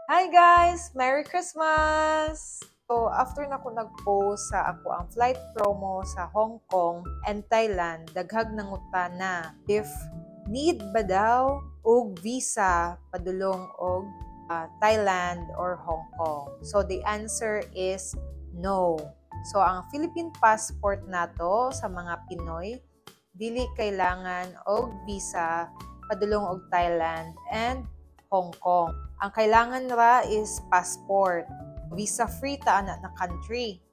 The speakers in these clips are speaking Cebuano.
Hi guys! Merry Christmas! So, after na ko nag-post sa akoang flight promo sa Hong Kong and Thailand, daghag nangutana if need ba daw og visa padulong og Thailand or Hong Kong. So, the answer is no. So, ang Philippine passport nato sa mga Pinoy, dili kailangan og visa padulong og Thailand and Hong Kong. Ang kailangan ra is passport. Visa free ta ana na country.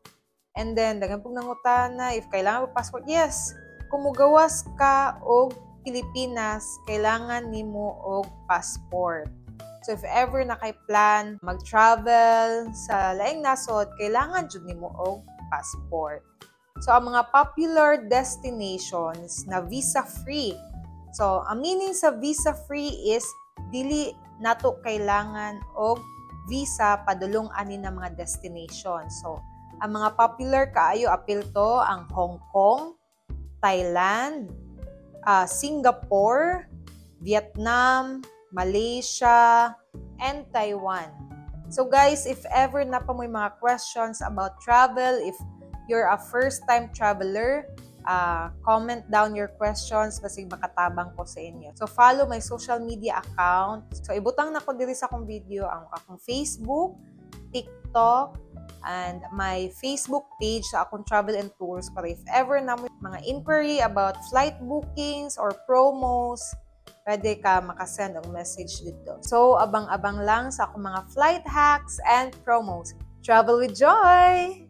And then daghan pug nangutana if kailangan ba passport. Yes. Kung mugawas ka og Pilipinas, kailangan nimo og passport. So if ever na kay plan mag-travel sa laing nasod, kailangan jud nimo og passport. So ang mga popular destinations na visa free. So ang meaning sa visa free is dili nato kailangan og visa padulong ani na mga destination. So ang mga popular kaayo apil to ang Hong Kong, Thailand, Singapore, Vietnam, Malaysia, and Taiwan. So guys, if ever naa pa mo'y mga questions about travel, if you're a first-time traveler, comment down your questions basig makatabang ko sa inyo. So follow my social media account. So ibutang na ko diri sa akong video ang akong Facebook, TikTok, and my Facebook page sa akong travel and tours para if ever naa mo'y mga inquiry about flight bookings or promos, pwede ka makasend og message dito. So, abang-abang lang sa akong mga flight hacks and promos. Travel with joy!